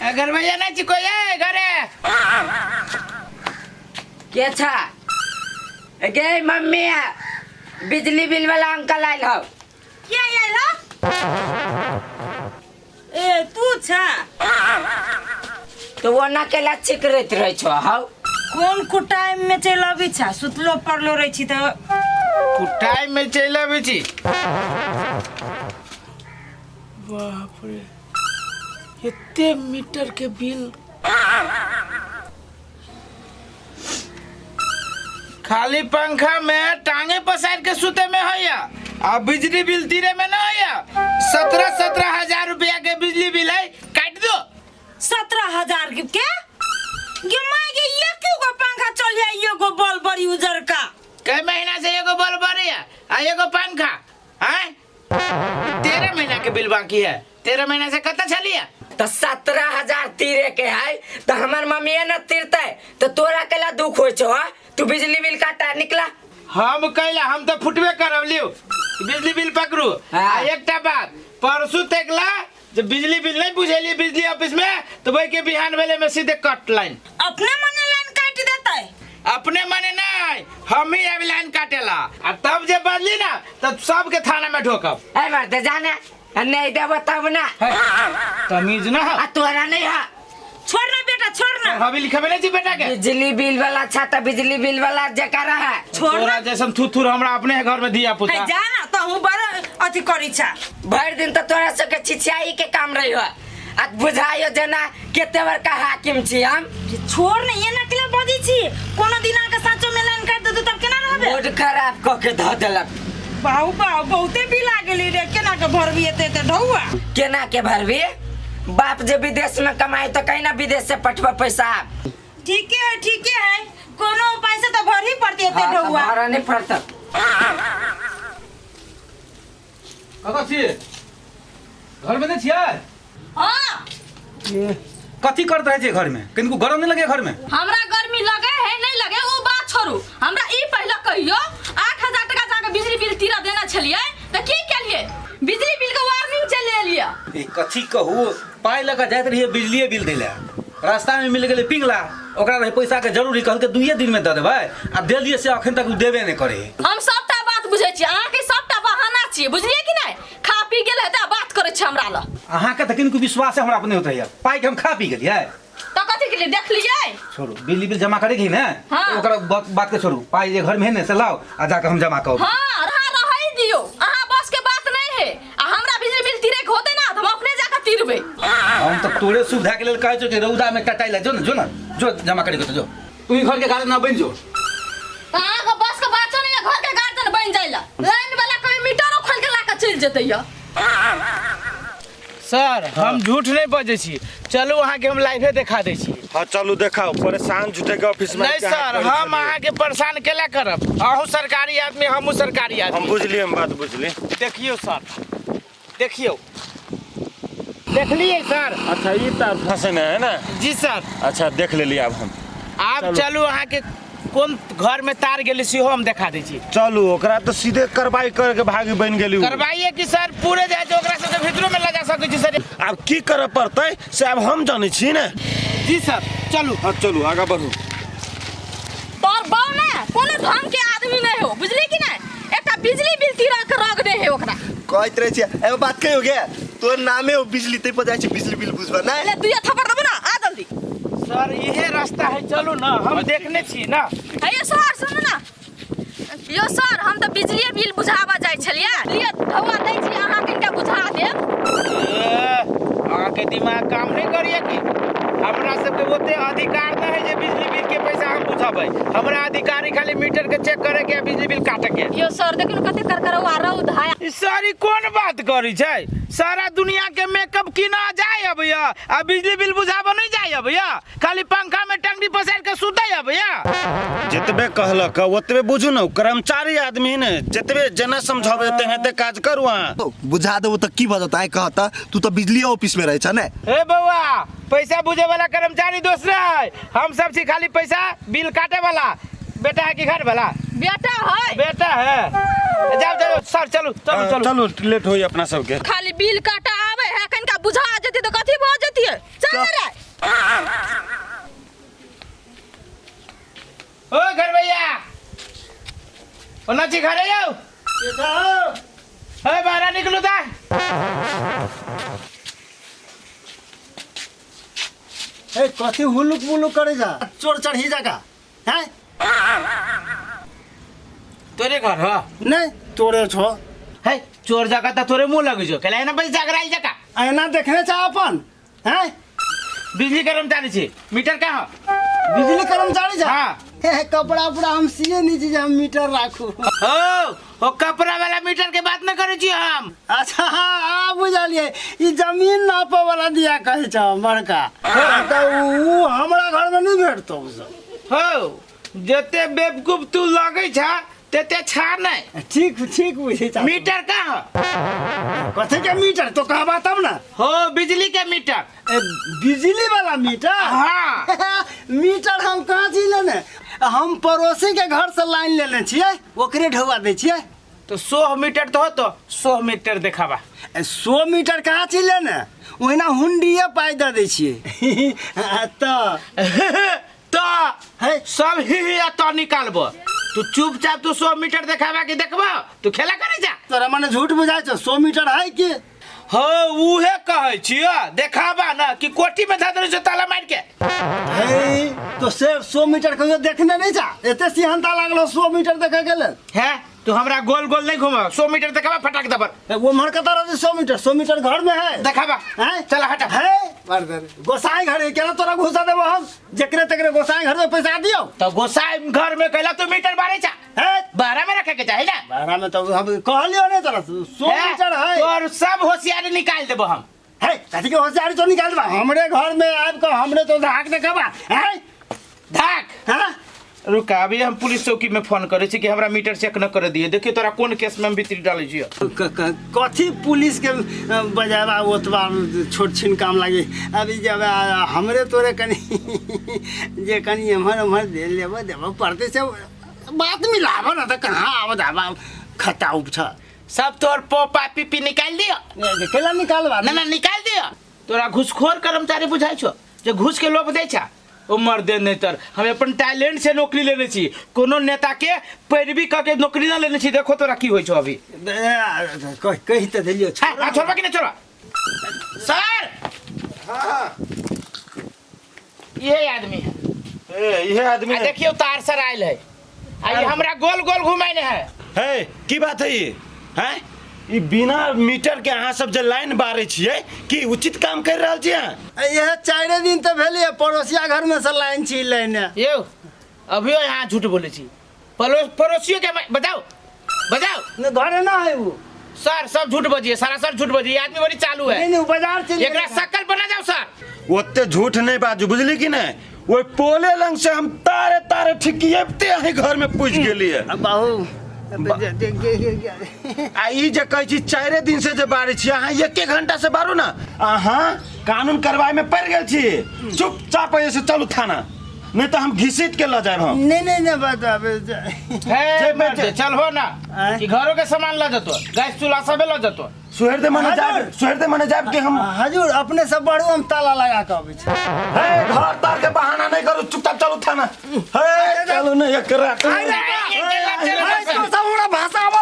घर भैया नहीं छी कोई ए घरे। के छा गे मम्मी, बिजली बिल वाला अंकल आयल हौ। के आयल हौ? ए तू छा? तो वो ना केला चिकरैत रहै छौ हौ। कोन कुटाइम में चलि अबै छा? सुतलो पड़लो रहै छी तऽ। कुटाई में चलि अबै छी। बाप रे, एते मीटर के बिल। खाली पंखा में टांगे पसार के सुते में होइया आ बिजली बिल तीरे में ना होइया। 17-17 हजार रुपया के बिजली बिल है, काट दो। 17,000 के के गे माय गे, एक गो पंखा चल जाय, एगो बल्ब बड़ी उजर का। कई महीना से एगो बल्ब बरैया आ एगो पंखा हैं। 13 महीना के बिल बाकी है। 13 महीना से कत छलिया? तो 17,000 तीरे के है तो हमर मम्मीए न तीरते तो तोरा केला दुख होइ छौ? हाँ, तू बिजली बिल काटा निकला। हम कैला, हम तो फुटबे करब। लियो बिजली बिल पकड़ू। हाँ। आ एकटा बात, परसों तकला जब बिजली बिल नहीं बुझेली बिजली ऑफिस में तो वही के बिहान वेले में सीधे कट लाइन। अपने मने लाइन काटि देतै? अपने मने नहीं, हम ही अभी लाइन काटेला आ तब जे बदली ना तब सबके थाना में ठोकब। ए मर्द, जाने आ नहीं देबो तब ना। है, तमीज ना। आ तोरा नहीं है। छोड़ ना बेटा, छोड़ ना। अभी लिखबे नहीं छी बेटा के। बिजली बिल वाला छा तो बिजली बिल वाला जकरा है। छोड़ तोरा ना। जैसन थुथुर हमरा अपने घर में दिया पुता। है, जा ना तो हूँ बड़ अथी करी छा। भरि दिन तो तोरा सबके छिछियाई के काम रही हो आ बुझाइयो जेना केते बड़का हाकिम छी हम। छोड़ ने, एना केला बजै छी? कोनो दिन आके साँचो में लाइन काटि देतौ तब केना रहबे? मूड खराब कऽ के धऽ देलक। बाहु बाहु, बहुते बिल आ गेली रे। केना के भरबी एते एते ढौआ? केना के भरबी? बाप जे विदेश में कमाई तो कहीं ना विदेश से पठबा पैसा। ठीके है, ठीके है। कोनो उपाय से तो भरही पड़ती एते हाँ, तऽ ढौआ। भरऽ नहीं पड़त। कतऽ छियै? घरमे नहि छियै? हाँ। कथी करैत रहै छियै घरमे? कनिको गरम नहि लगैए घरमे? हमरा गर्मी लगे है नहीं लगे वो बात छोड़ू, हमरा ई पहले कहियो, 8,000 टका जाके बिजली बिल तीरा देना छलिए त की केलिए? बिजली बिल के वार्निंग चले एलिए। ई कथी कहू, पाइ लऽ कऽ जाइत रहियै बिजलिए बिल दै लए, रास्तामे मिल गेलै पिंगला। ओकरा रहै पैसाके जरूरी, कहलकै दुइए दिनमे दऽ देबै आ देलियै से अखन तक ओ देबे नहि करै है। हम सबटा बात बुझै छी, अहाँके सबटा बहाना छियै, बुझलियै कि नहि? खा पी गेल हेतै आ बात करै छै हमरा लग। अहाँके तऽ किनको विश्वासे हमरा पर नहि होइत रहैए। पाइके हम खा पी गेलियै? तऽ कथी के लिए देखलियै? छोड़ू, बिजली बिल जमा करेके है ने? हाँ। ओकरा बात के छोड़ू, पाइ जे घरमे है ने से लाउ आ जाके हम जमा करब। हाँ, रहै दियौ, अहाँ बस के बात नहीं है। आ हमरा बिजली बिल तीरे के होते ना तो हम अपने जाके तीरबै। हम तऽ तोरे सुविधा के लेल कहै छौ कि रौदा में टटाइ ले जो ने, जो ने, जो जमा करे के तो जो। तू ही घर के गार्जियन ना बन जो। तऽ अहाँके बस के बातो नहीं है, घर के गार्जियन बन जाइला लाइन वाला कभी मीटरो खोल के लाके चलि जेतै यऽ। सर, हम झूठ नहीं बजै छी। चलू, अहाँके हम लाइवे देखा दै छी। हाँ, चलू देखाओ। परेशान झूठे के ऑफिस में नहीं आके अहाँ सर, करै हम छलियै। अहाँके परेशान केला करब? अहूँ सरकारी आदमी, हमहूँ सरकारी हम आदमी। बुझली, हम बात बुझली। देखियौ सर, देखियौ, देखलियै सर? अच्छा, ई तार फंसेने है ना? जी सर। अच्छा, देख लेली आब हम। आब चलू, अहाँके कोन घर में तार गेलै सेहो हम देखा दै छी। चलू, ओकरा तऽ सीधे कार्रवाई करके भागी बनि गेली उ। करवाइए कि सर, पूरे जाइ छै, ओकरा सबके भीतरो में लगा सकै छी सर। आब की करऽ पड़तै से आब हम जानै छी ने। जी सर, चलू। हाँ, चलू, आगाँ बढ़ू। तोर बौ ने कोनो ढंग के आदमी नहीं हो, बुझली कि नहीं? एकटा बिजली बिल तीरा के रग दे है ओकरा। कहैत रहै छियै, एगो बात कहियो गे, तोर नामे हो बिजली, तै पर जाइ छै बिजली बिल बुझबा नहि। ले दुइया थप्पड़ देबो ना, आ जल्दी। सर, इहे रास्ता है, चलू ना, हम देखने छी ना। हे सर, सुनू ना यो सर, हम तऽ बिजली बिल बुझाबऽ जाइ छलियै, लिअ धौआ दै छी अहाँ, कनिका बुझा देब। ए, अहाँके दिमाग काम नहीं करिए की? हमरा सबके ओते अधिकार नहीं है जे बिजली बिल के पैसा हम बुझाबै। हमरा अधिकारी खाली मीटर के चेक करे के आ बिजली बिल काटे के। यो सर, देखियौ ने कते करकरौआ रौद है। ई सारी कोन बात करी छै? सारा दुनिया के मेकअप किना जाय अबैया आ बिजली बिल बुझाबऽ नहीं जाय अबैया? खाली पंखा में टंगड़ी पसार के सुतै अबैया? जतबे कहलक ओतबे बुझू ने, कर्मचारी आदमी ने, जतबे जेना समझाबे तेनाहिते काज करू अहाँ। बुझा देबो तऽ की भऽ जेतौ? आइ कहता, तू तऽ बिजली ऑफिस में रहै छ ने। ए बौआ, पैसा बुझे वाला कर्मचारी दोसरे है, हम सब छी खाली पैसा बिल काटे वाला। बेटा है कि घर वाला? बेटा है। बेटा है। जाओ जाओ सर, चलू चलू चलू। चलू, लेट होई अपना सबके। खाली बिल काटा आवे है, कनिका बुझा जेती तऽ कथी भऽ जेतियै? चल रे। ओना छी घरे यौ। हे बाहर निकलू ता। ए कथी हुलुक मुलुक करे जा चोर चढ़ी जका हैं? तोरे घर ह? नहीं तोरे छो। है चोर जका त तोरे मुंह लगै छौ, केला एना बस जागराइल जका। ऐना देखने चा अपन हैं? बिजली कर्मचारी छी, मीटर कहाँ? बिजली कर्मचारी जा? हाँ। हे कपड़ा उपड़ा हम सिए नहीं छी जे हम मीटर राखू। हो ओ कपड़ा वाला मीटर के बात न करै छी हम। अच्छा हाँ आ बुझलिए, ई जमीन नापे वाला दिया कहै छ बड़का। तऽ ऊ हमरा घर में नहीं भेटतो उ सब। हो जते बेवकूफ तू लगै छ तेते छा नहीं। ठीक ठीक बुझै छ। मीटर कहाँ? कथी के मीटर तो कहबा तब ना। हो बिजली के मीटर। ए, बिजली वाला मीटर? हाँ। मीटर हम कहाँ छी लेने, हम पड़ोसी के घर से लाइन लेने छियै, ओकरे ढौआ दै छियै। तो 100 मीटर तो हो तो 100 मीटर देखाबा। 100 मीटर कहाँ छी लेने, ओहिना हुंडिये पाइ दऽ दै छियै। तऽ तो है सब ही ही आ तो निकालबो। तू चुपचाप तू 100 मीटर देखाबा के देखबो, तू खेला करे जा। तोरा मने झूठ बुझाइ छौ, 100 मीटर है की? हो उहे कहै छियो, देखाबा ना कि कोठी में धऽ देने छौ ताला मारि के। हे तो से 100 मीटर कहियो देखने नहीं जा, एते सिहनता लागलो 100 मीटर देखे के लेल। है तू हमरा गोल गोल नहीं घुमा, 100 मीटर देखाबा फटाक दबर। वो मर कता रहते 100 मीटर, 100 मीटर घर में है देखाबा। हैं? चल हटा। है गोसाई घर है केना तोरा घुसा देबो हम, जेकरे तेकरे गोसाई घर में पैसा दियो। तो गोसाई घर में कहला तू मीटर बारे चा है बारह में रखे के चाही ना। बारह में तो हम कहलियो नहीं तोरा 100 मीटर है। तोर सब होशियारी निकाल देबो हम। है कथी के होशियारी तो निकाल देबा, हमरे घर में आबि के हमरे तो धाक देखाबा। है धाक? हां रुका अभी हम पुलिस चौकी में फोन करे छी कि हमरा मीटर चेक न करे दिए। देखियो तोरा कोन केस में हम भीतरी डालै छियो। कथी पुलिस के बजाबा ओतबा छोट छिन काम लागे। अभी जब हमरे तोरे कनी जे कनी एम्हर एम्हर दे लेबो देबो पड़ते से बात मिलाबो ना त कहाँ आब जाबा खता उपछ सब तोर पोपा पीपी निकाल दियो। केला निकालबा? ना ना निकाल दियो। तोरा घूसखोर कर्मचारी बुझाइ छो जे घूस के लोभ दै छा। ओ मर्दे नहीं तर हम अपन टैलेंट से नौकरी लेने छी, कोनो नेता के पैरवी क के नौकरी ना लेने छी। देखो तोरा की होइ छौ अभी। कहि त देलियो। हां छोड़बा कि नहीं छोड़बा? सर हां ये आदमी है। ए ये आदमी है। देखियो तार सर आयल है, आ ये हमरा गोल गोल घुमाइने है। हे की बात है ये? हैं ई बिना मीटर के अहाँ सब जे लाइन बारै छियै की उचित काम कर रहल छी अहाँ? यह 4 दिन तऽ भेलियै पड़ोसिया घर में से लाइन छी लेने। यौ अभियो यहाँ झूठ बोलै छी। पड़ोसियो के बताओ बताओ। न घरे ना है वो। सर सब झूठ बजिए, सारा सर झूठ बजिए, आदमी बड़ी चालू है। नहीं नहीं बाजार चलि एकरा शकल बना जाओ सर। ओते झूठ नहीं बाजू बुझली कि नहीं? ओहि पोले लंग से हम तारे तारे ठिकियबते अहीं घर में पूछ गेलियै। बाबू आ ई जे कहै छी 4 दिन से जे बारै छी अहाँ 1 घंटा से बारू ना, अहाँ कानून कार्रवाई में पड़ि गेल छी। चुपचाप एहि से चलू थाना, नहीं तो हम घिसीट के ल जायब हम। नहीं नहीं नहीं बात हे चल हो ना कि घरों के सामान ल जतो, गैस चूल्हा सबे ल जतो। सोहर दे मने जाब, सोहर दे मने जाब कि हम हजूर अपने सब बारू हम ताला लगा के अबै छी। हे घर तार के बहाना नहीं करू, चुपचाप चलू थाना। हे चलू ना एकरा। अरे तो सब हमरा भाषा आबै